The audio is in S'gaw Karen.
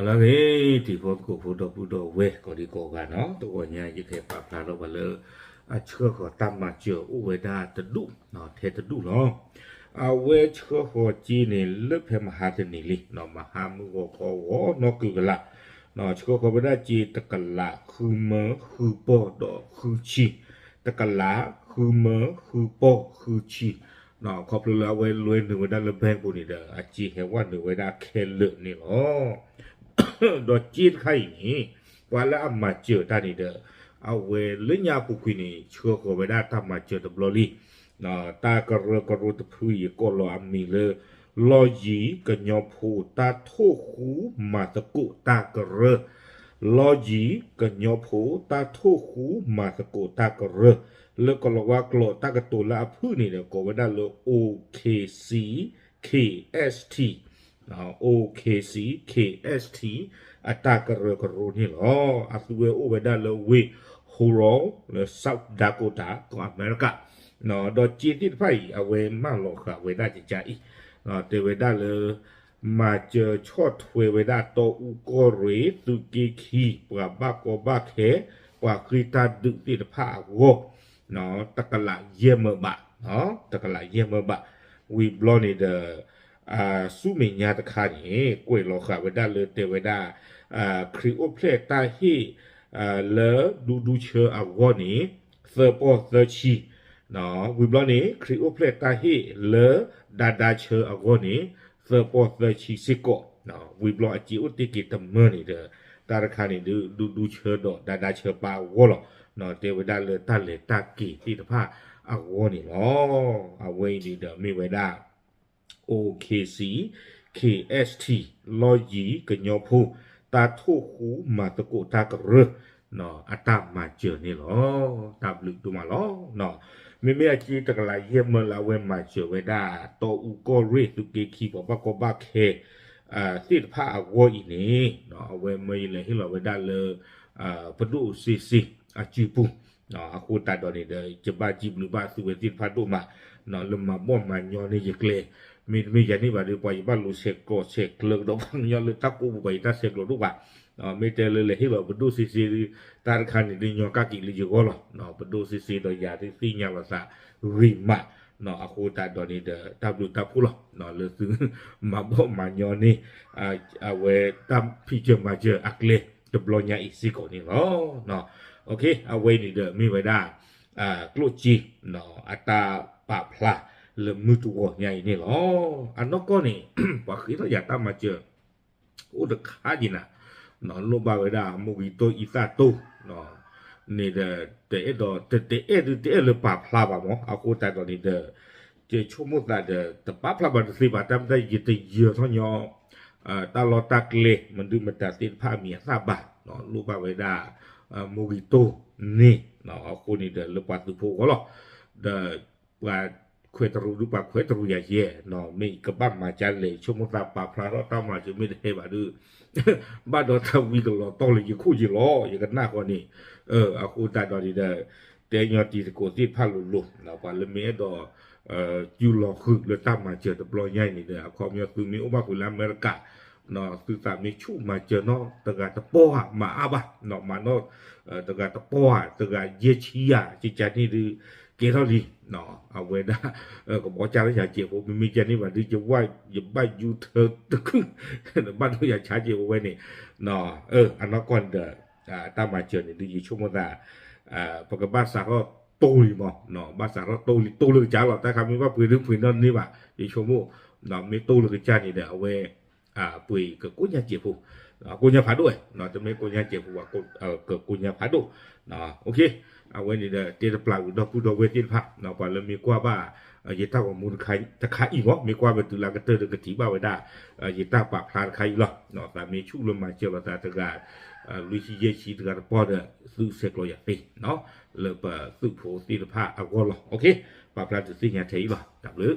လၢအဂ့ၤ တံၤဖိသကိးဖိဒီပုၢ်ဒီဝဲၢ်ကိးဒံကိးဂၤနီၤ, တဂီၤညါယကဟဲပာ်ဖျါထီၣ်ပှၤလၢ အဆှၢဃီၤတၢ်မၤစၢၤအိၣ်ဝဲဒၣ်တဒူၣ်, ထဲတဒူၣ်လီၤ. အဝဲဆှၢဃီၤစ့န့ၣ် လၢဖဲမဟါတနံၤလံ, မဟါမုၢ်ဂီၤခီဂီၤနီၢ်ကုၢ်ကလာ်, ဆှၢဃီၤဝဲဒၣ်စ့တကလးဃုမၢဃုပီၢ်ဒီးဃုဆံ, တကလးဃုမၢဃုပီၢ်ဃုဆံ, ခီဖျိလၢအဝဲလွဲနုာ်ဝဲဒၣ်လၢ bank ပူၤန့ၣ်ဒီး အစ့ဟဲဝဲနုာ်ဝဲဒၣ်ခဲလၢာ်န့ၣ်လီၤ. ဒီးစ့တခါအံၤန့ၣ် ပှၤလၢအမၤစၢၤတၢ်န့ၣ်ဒီး အဝဲလၢညါအပူၤကွံာ်န့ၣ် ဆှၢဃီၤဝဲဒၣ်တၢ်မၤစၢၤတဘျီလံ. တၢ်ကရၢကရိတဖုအံၤ ကိးလီၤအမံၤလၢ လီယံၤကညီဖိတၢ်ထိၣ်ဃူမၤသကိးတၢ်ကရၢ, လီယံၤကညီဖိတၢ်ထိၣ်ဃူမၤသကိးတၢ်ကရၢ, လၢကိးလီၤဝါကျိာ်တၢ်ကတိၤလၢအဖုၣ်န့ၣ်ဒီး ကိးဝဲဒၣ်လၢ O K C K S T, O K C K S T အတၢ်ကရၢကရိန့ၣ်လီၤ. အသုဝဲအိၣ်ဝဲဒၣ်လၢဝ့ၢ် Houston လၢ South Dakota ကီၢ်အမဲရကၤ, ဒီးစ့သ့ၣ်တဖၣ်အံၤ အဝဲမၢလီၤဃာ်ဝဲဒၣ်ကကါအံၤ, တဲဝဲဒၣ်လၢ မၤစၢၤဆီၣ်ထွဲဝဲဒၣ်တီအူကီၢ်ရ့ၣ် သုးက့ခံ ပှၤဘၣ်ကီဘၣ်ခဲ ပှၤဃ့တၢ်ဒုးသ့ၣ်တဖၣ်အဂီၢ် တကလးယဲၢ်မၢဘး, တကလးယဲၢ်မၢဘး, ဝံၤဘျီန့ၣ်ဒီး ဆူမဲာ်ညါတခါန့ၣ် ကွဲးလီၤဃာ်ဝဲဒၣ်လၢတဲဝဲဒၣ် ခရံာ်အိၣ်ဖျဲၣ်တၢ်ဟ့ၣ် လၢဒူဒူဆၢအဂီၢ်န့ၣ် သၢပီၢ်သၢဆံ, ဝံၤဘျီန့ၣ် ခရံာ်အိၣ်ဖျဲၣ်တၢ်ဟ့ၣ်လၢဒါဒါဆၢအဂီၢ်န့ၣ် သၢပီၢ်သၢဆံစ့ၢ်ကီး, ဝံၤဘျီအစ့အိၣ်တ့ၢ်က့ၤတမၢန့ၣ်ဒီး တၢ်တခါန့ၣ်ဒုး ဒူဒူဆၢဒီးဒါဒါဆၢပာ်အဂီၢ်လီၤ. တဲဝဲဒၣ်လၢတၢ်လဲၤတၢ်က့ၤသ့ၣ်တဖၣ်အဂီၢ်န့ၣ်လီၤ. အဝဲအံၤန့ၣ်ဒီးမ့ၢ်ဝဲဒၣ် O K C K S T လီယံၤကညီဖိ တၢ်ထိၣ်ဃူမၤသကိးတၢ်ကရၢ အတၢ်မၤစၢၤန့ၣ်လီၤ. တၢ်ဘျုးဒိၣ်မးလီၤ. မ့မ့ၢ်အစ့တကလးယဲၢ်မၢလၢအဝဲမၤစၢၤဝဲဒၣ် တီအူကီၢ်ရ့ၣ် သုးက့ခံ ပှၤဘၣ်ကီဘၣ်ခဲ သ့ၣ်တဖၣ်အဂီၢ်အံၤန့ၣ် အဝဲမၢယလဲၤဟ့ၣ်လီၤဝဲဒၣ်လၢ ပဒိၣ်စ့စ့အစုပူၤ, အဃိသတးဒီးန့ၣ်ဒီး ယဘၣ်စံးဘျုးဘၣ်သုဝဲသ့ၣ်တဖၣ်ဒိၣ်မး လၢမၤဘီၣ်မၤညီန့ၢ်ယကျဲ, မ့တမ့ၢ်ယၤန့ၣ်ဘၣ်ဒီး ပှၤယဘၣ်လိၤဆဲးကျိးဆဲးကျၢကဒီး ပှၤကညီလၢတၢ်ကိးပူၤ ပှၤယတၢ်ဆဲးကျိးဒိၣ်ဘၣ်, မ့ၢ်တဲလၢလဲၤဟ့ၣ်လီၤပဒိၣ်စ့စ့ တၢ်တခါန့ၣ်ဒုးညီကၣ်က့ၤလၢယဂီၢ်လီၤ. ပဒိၣ်စ့စ့ဒီးယၤဒုးသ့ၣ်ညါလီၤသးဂ့ၤမး, အဃိသတးဒီးန့ၣ်ဒီး တၢ်ဘျုးတၢ်ဖှိၣ်လီၤ လၢသုမၤဘီၣ်မၤညီန့ၢ် အဝဲတၢ်ဖံးစၢၤမၤစၢၤအကျဲတဘျီညါအံၤစ့ၢ်ကီးန့ၣ်လီၤ. အဝဲန့ၣ်ဒီးမ့ၢ်ဝဲဒၣ် ကျိၣ်စ့ အတၢ်ပာ်ဖျါလၢမုၢ်တဂီၤညါအံၤန့ၣ်လီၤ. အနီၢ်ကီၢ်န့ၣ် ပှၤဃ့ထီၣ်ယၤတၢ်မၤစၢၤ အိၣ်တခါယံၤနၤ, လိၣ်ဘၣ်ဝဲဒၣ် မိၢ်ဂံၢ်တိၢ်အံသၣ်တိၢ် န့ၣ်ဒီး တအဲၣ်ဒိး တအဲၣ်ဒုးတအဲၣ်လၢပာ်ဖျါဘၣ်မး, အဃိသတးဒီးန့ၣ်ဒီး ယဆိကမိၣ်သးဒီး တပာ်ဖျါဘၣ်တသ့ဘၣ်, တၢ်မ့ၢ်တၢ်ယတယၢၤထီၣ်ညီ တၢ်လီၢ်တၢ်ကျဲ မနုၤမတၤသ့ၣ်တဖၣ်အမံၤအသၣ်ဘၣ်, လိၣ်ဘၣ်ဝဲဒၣ် မိၢ်ဂံၢ်တိၢ်န့ၣ်, အဃိန့ၣ်ဒီးလၢပှၤသုးဖိအဂီၢ်လီၤ. ဒီးပှၤခွဲးတရူးဒုး ပှၤခွဲးတရူးယၤယဲၢ်, မ့ၢ်ကဘၣ်မၤကၢလဲၣ် ယဆိကမိၣ်သးပာ်ဖျါထီၣ်တၢ်မၤစၢၤမ့ၢ်တဟဲဘၣ်ဒီး ဘၣ်ဒီးတၢ်ဝံကလီၤတီၢ်လၢယခိၣ်ယလီၤ ယကနၣ်ဃီန့ၣ်, အဃိသတးဒီးန့ၣ်ဒီး တဲညီတံၤသကိးသ့ၣ်တဖၣ်လိၤလိၤ, ပှၤလၢမ့ၢ်အဲၣ်ဒိး စုလီၤဃုာ်လၢတၢ်မၤစၢၤတဘျီညါအံၤန့ၣ်ဒီး အခီပညီသုမ့ၢ်အိၣ်ဘၣ်ဃုာ်လၢအမဲရကၤ သုသးမ့ၢ်ဆူၣ်မၤစၢၤနီၢ်တဂၤတပီၢ်ဧါ မၤအါဘၣ်, မၤနီၢ်တဂၤတပီၢ်ဧါ တဂၤယဲၢ်ဆံဧါ ကကန့ၣ်ဒုး ကဲထီၣ်လံ, အဝဲဒၣ် ကဘီကၢ်လၢယၤစဲးဖိ မ့မ့ၢ်ကန့ၣ်ဘၣ်ဒုး ယဘၣ်ယူၤထၢတခု ဘၣ်ဒိယၤဆါစဲးဖိဝဲန့ၣ်, အနီၢ်ကီၢ်န့ၣ်ဒီး တၢ်မၤစၢၤန့ၣ်ဒုး ယဆိကမိၣ်သး ပကဘၣ်စးထီၣ်တိၢ်လံမး, ဘၣ်စးထီၣ်တိၢ်လံ တိၢ်လၢကစၢ်လီၤ တၢ်ခါမ့ၢ်ဘၣ်ပှ့ၤဒုးပှ့ၤနီၢ်န့ၢ်ဘၣ် ယဆိကမိၣ်, မ့ၢ်တိၢ်လၢကစၢ်န့ၣ်ဒီး အဝဲ ပှ့ၤကကိးညါစဲးဖိ, ကိးညါဖးဒိၣ်ဝဲ, တမ့ၢ်ကိးညါစဲးဖိဘၣ်, ကကိးညါဖးဒိၣ်, အဝဲန့ၣ်ဒီး တဲတပျၢ်ဝံၤဒီပုၢ်ဒီဝဲၢ်သ့ၣ်တဖၣ် ပှၤလၢမ့ၢ်ကွၢ်ဘၣ် ယတၢ်ဂီၤမူတခါအံၤမး မ့ၢ်ကွၢ်ဘၣ်တုၤလၢကတၢၢ်ဒီးကထံၣ်ဘၣ်ဝဲဒၣ် ယတၢ်ပာ်ဖျါတခါအံၤလီၤ. သးမ့ၢ်ဆူၣ်လၢမၤစၢၤလီၤသးတဂၤ လွံၢ်ဆံယဲၢ်ဆံတဂၤတပီၢ်ဒီး သုဆဲးကျိးယၤသ့ လၢပသုးဖိသ့ၣ်တဖၣ်အဂီၢ်လီၤ. ပာ်ဖျါဒုးသ့ၣ်ညါထဲအံၤလီၤ. တၢ်ဘျုး